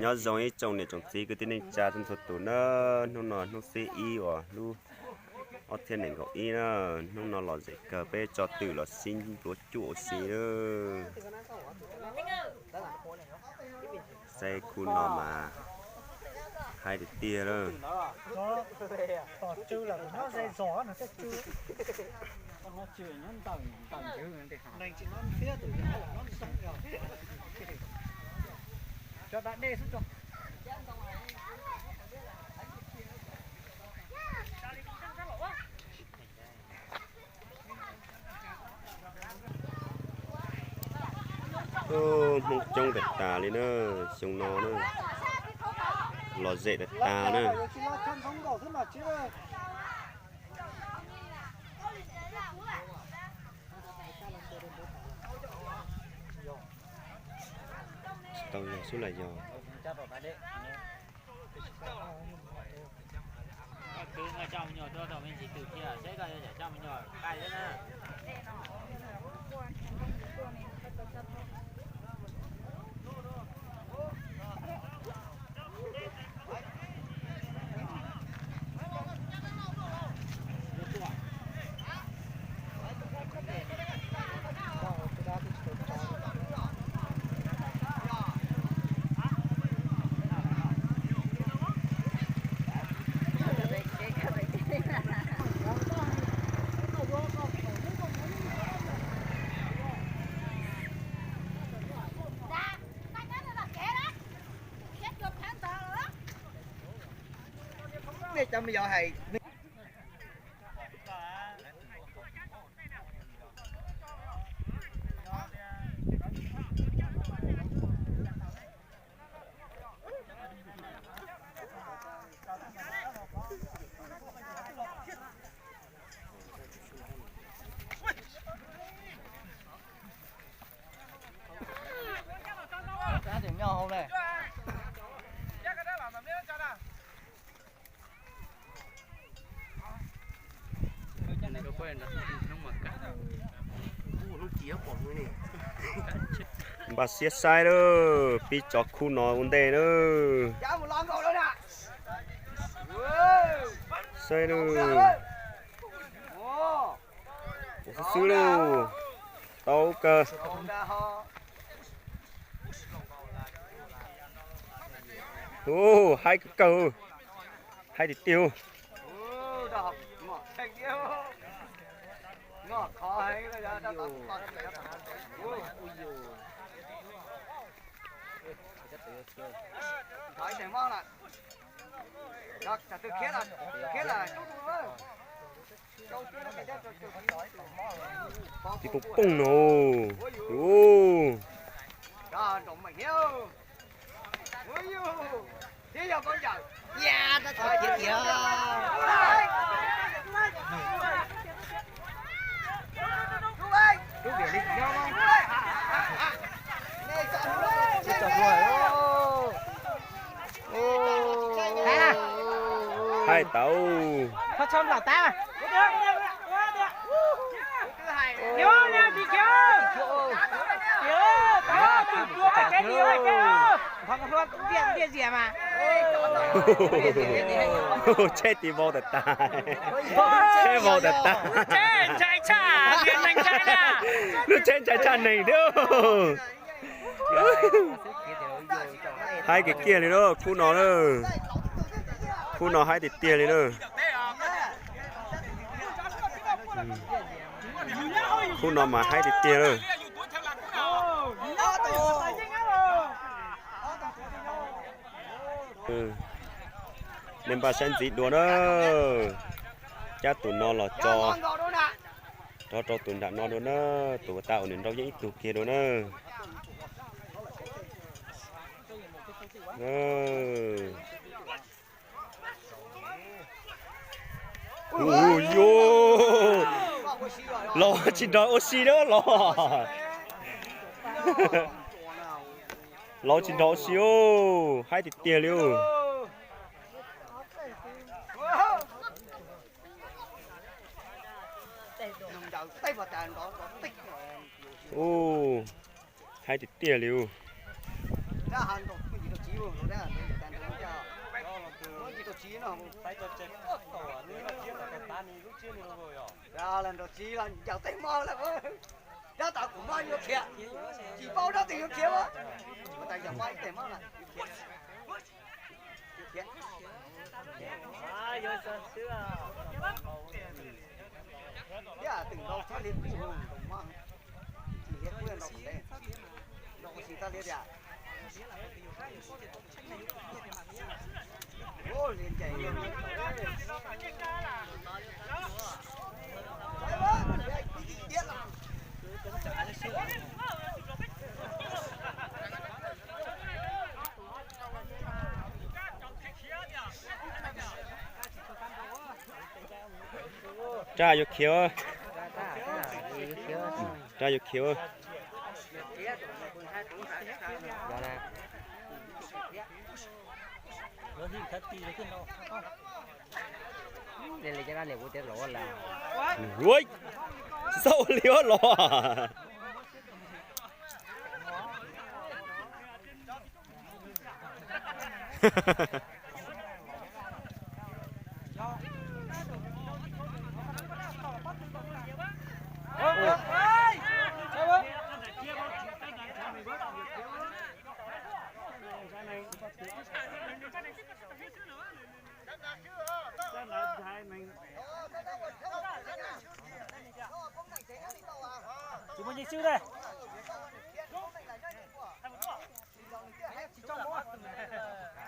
Nyob zoo ib tsoom niam tsoom txiv kwv tij neej tsa txhua txhua tus na, hnub no hnub xiab ib uas lub ob txhiab nees nkaum ib na, hnub no lom zem kawg peb tso twm los sib npluav cuaj ua si lawm. Saib khub no mas haib tiag tiag lawm. Hmoob coob tas tas li na, xyoo no na, lom zem tas tas na. Tsis tau yog xwb los yog. Npaj siab saib lawm, pib tso khub no ua ntej lawm. Saib lawm. Xwb xwb lauj, tau kawg. Ub, haib kawg kawg, haib tiag tiag. Tiv poob poob no. Haib tau. Tsheb tiv vau tas tas, tsheb vau tas tas. Lub tsheb ntshai tshaj neeg thiab. Haib kiag kiag li lawm khub no na. Khub no haib tiag tiag li na. Khub no mas haib tiag tiag lawm. Nej npaj siab ntxiv dua na. Cab tus no los tso, rov rau tus nram no dua na. Tus uas tau ua nws nrau yeej ib tug kiag dua na. Ua yuj, los tsis nrog ua si na los. Los tsis nrog ua si os, haib tiag tiag li os. Ub, haib tiag tiag li os. Tsis no, nws nrog tsis los ncaws tej hmo lawm. Rab tas kuv hmo yuav khiav, tsis paub rab twg yuav khiav. Ua tas yog hmo ib teg hmo lawm. Thiab twm nrau txhob liab kuj hu nkaus maj, tsis liab kuj nrau ntev, nrau tsis txhob liab tiag. Rab yuav khiav. Rab yuav khiav. Ua, tsis txhob ua li los. Tsis muaj nyiaj xwb na. Tsis muaj nyiaj xwb na.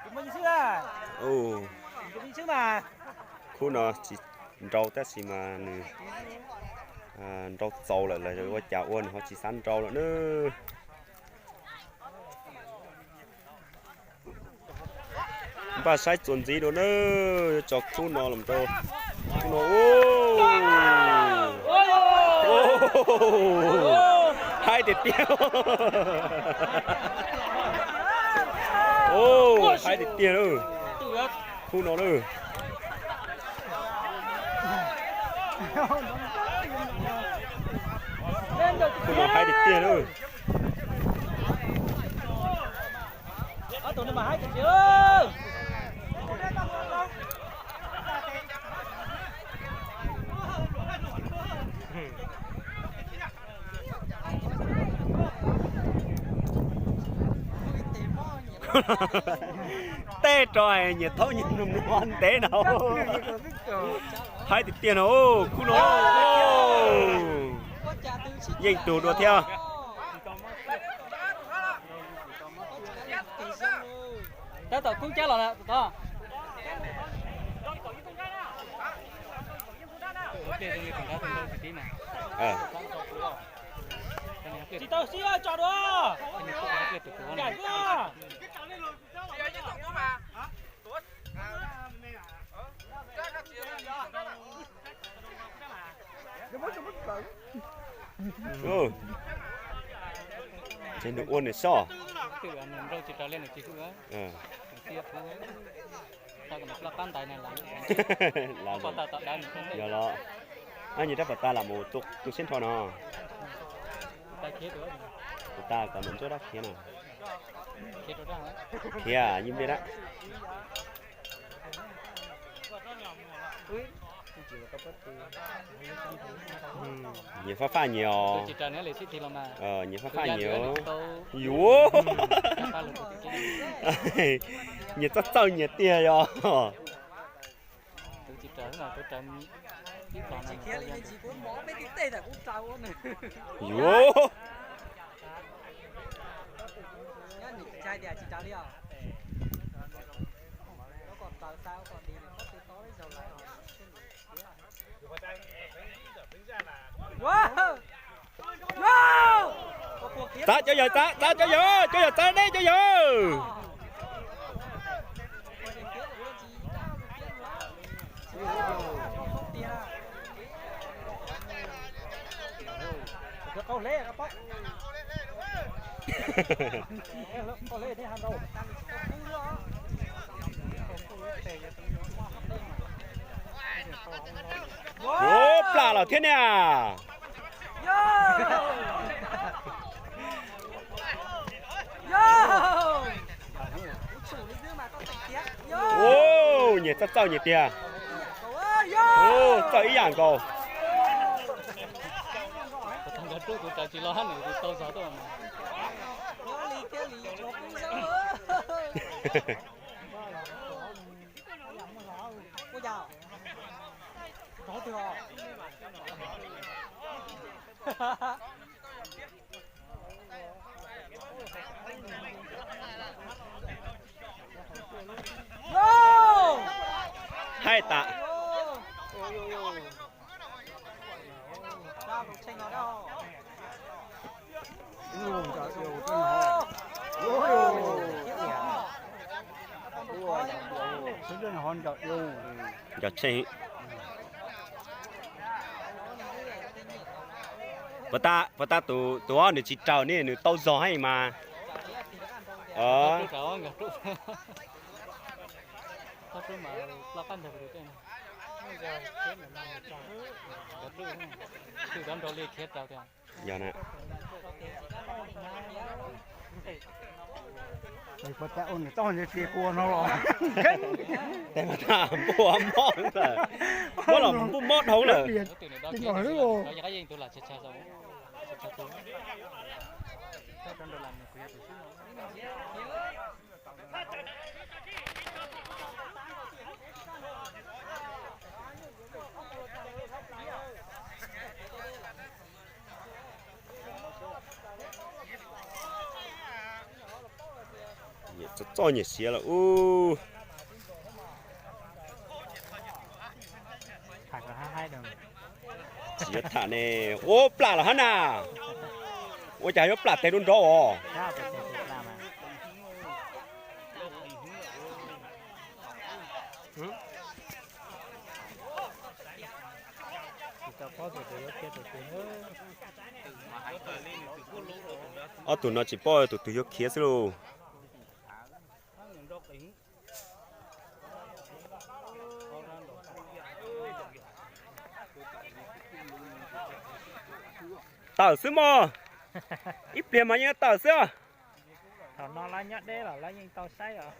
Tsis muaj nyiaj xwb na. Khub no tsis nrau tab sis mas nws nrau txaus lawm, lawv ua cas ua nws ho tsis xav nrau lawm na. Npaj saib txuas ntxiv dua na, yuav tso khub no los rau khub no. Haib tiag tiag. Haib tiag tiag na. Khub no na. Khub no haib tiag tiag na. Tej rau nyias thaub nyias nug ntev no. Haib tiag tiag no khub no. Yeej tug dua thiab. Tab tom kub cab los na. Tsis tau sib tso dua. Ces nws ua nws soj. Yog los, nyias rab pam tas lam mus tu siab nrho no. Pam tas kom mus ntsuab rab khiav no. Khiav yeej npe dab. Nyias faj faj nyias os. Nyias faj faj nyias. Yuav, nyias txawj txawj nyias tiag yog. Yuav. Txav cov yawg, txav, txav cov yawg, cov yawg txav deb cov yawg. Ua plam los thiab ne. Ua Nyias txawj txawj nyias tiag. Txawj ib yam nkaus. Haib tas. Nco Tsheej. Puas tas tus ob nws tsis raws ne, nws tau zog heev mas. Yog na. Tes mas tas npua mob lawm, muab los npua mob dhau lawm. Nyias txawj txawj nyias siav lawm ub. Tsis yuav tham ne, ua plam los hab na. Ua cas yuav plam tes dua nrov os. Ob tug no tsis paub tus twg yuav khiav xwb lauj. Tawm xwb mog, ib pliag mas yeej tawm xwb. Thaum no lawv nyob deb los lawv yeej tau saib os.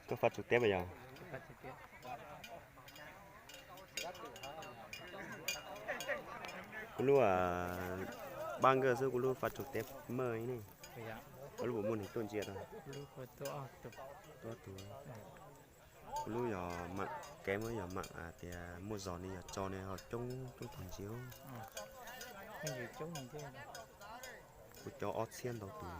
Koj fab tsuj teb puas yog? Kuv lub pab nkawj xwb, kuv lub fab tsuj teb maj ne. Kuv lub puas muaj neeg tuaj ntsia tau? Kuv lub yog mam kev muab yog mam tias muaj zog ne yog tso ne ho coob coob tag ntsia. Kuv cov ob txhiab ntau tus.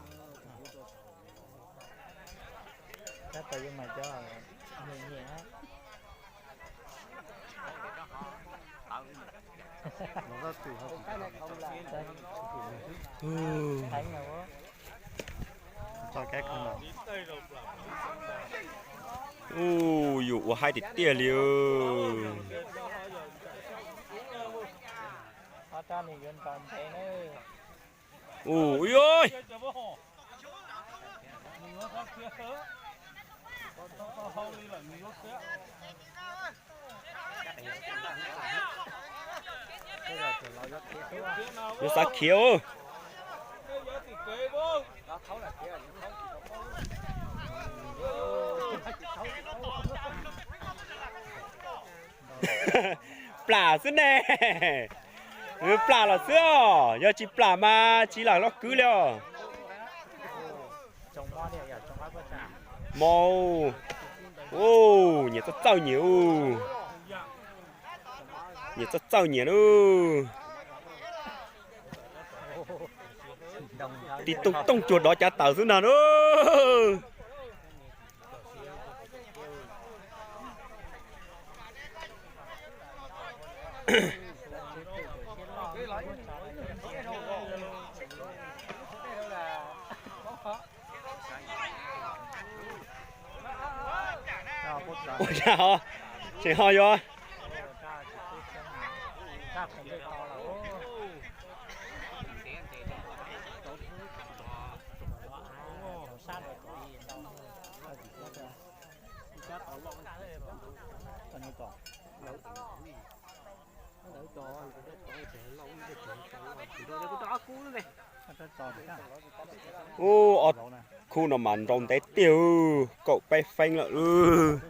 Ub, yus ua haib tiag tiag li. Ub, ub, yuav xav khiav. Plam xwb ne. Plam los xwb os, yog tsis plam mas tsis lam loj kwv li os. Mog, nyias txawj txawj nyias, nyias txawj txawj nyias lauj. Tig tooj tooj cuag dov cav tawm xwb ntag lauj. Ua cas ho tseem ho yuav. Ub, ob khub Ub, no mas nrau ntev tiag, kaum peb feeb lawm.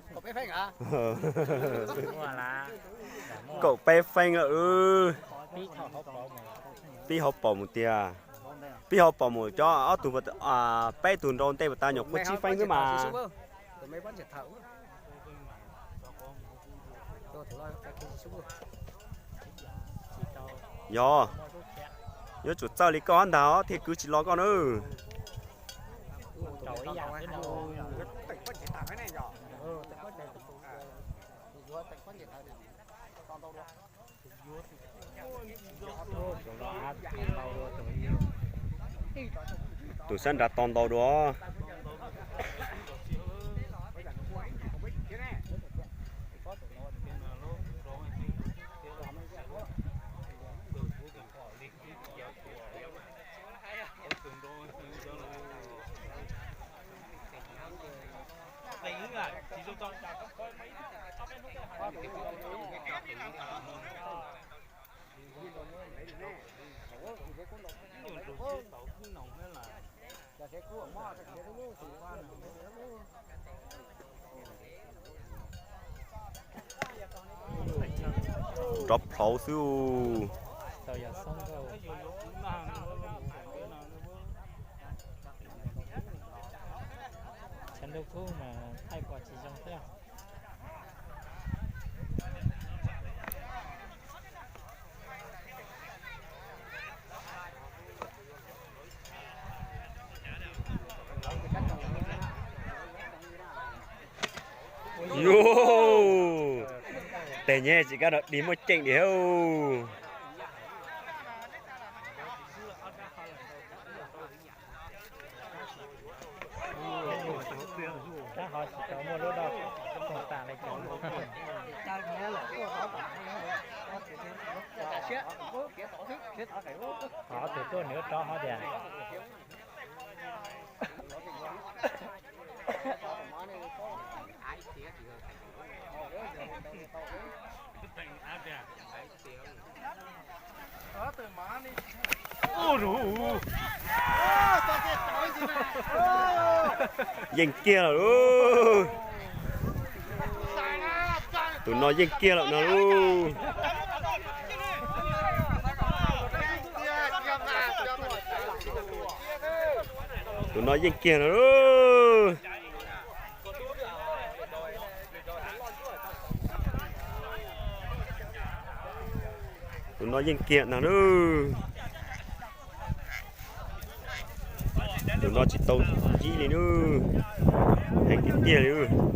Kaum peb feeb lawm. Pib hauv paus mus tiag. Pib hauv paus mus cov ob tug, peb tug nrau ntej pas tas nyuam qhuav tsib feeb xwb mas. Yog, yuav tsum txawj li koj ntag os thiaj kwv tsis los koj na. Tus sab nrad to ntau dua. Rov plhauv xwb. Chav ntuj kub mas thaij pom tsis zoo thiab. Yus, tej nyeb tsis kab nrog dig muaj ceem diam. Rab hov tsis tau muaj lub doj koom tas li cov. Hov tus tuaj nws rov hov tias. Yeej kiag lawm lauj. Tus no yeej kiag lawm no lauj. Tus no yeej kiag no lauj. Tus no yeej kiag ntag lauj. Tus no tsis tau ntsib li nawb. Heev tiag tiag li.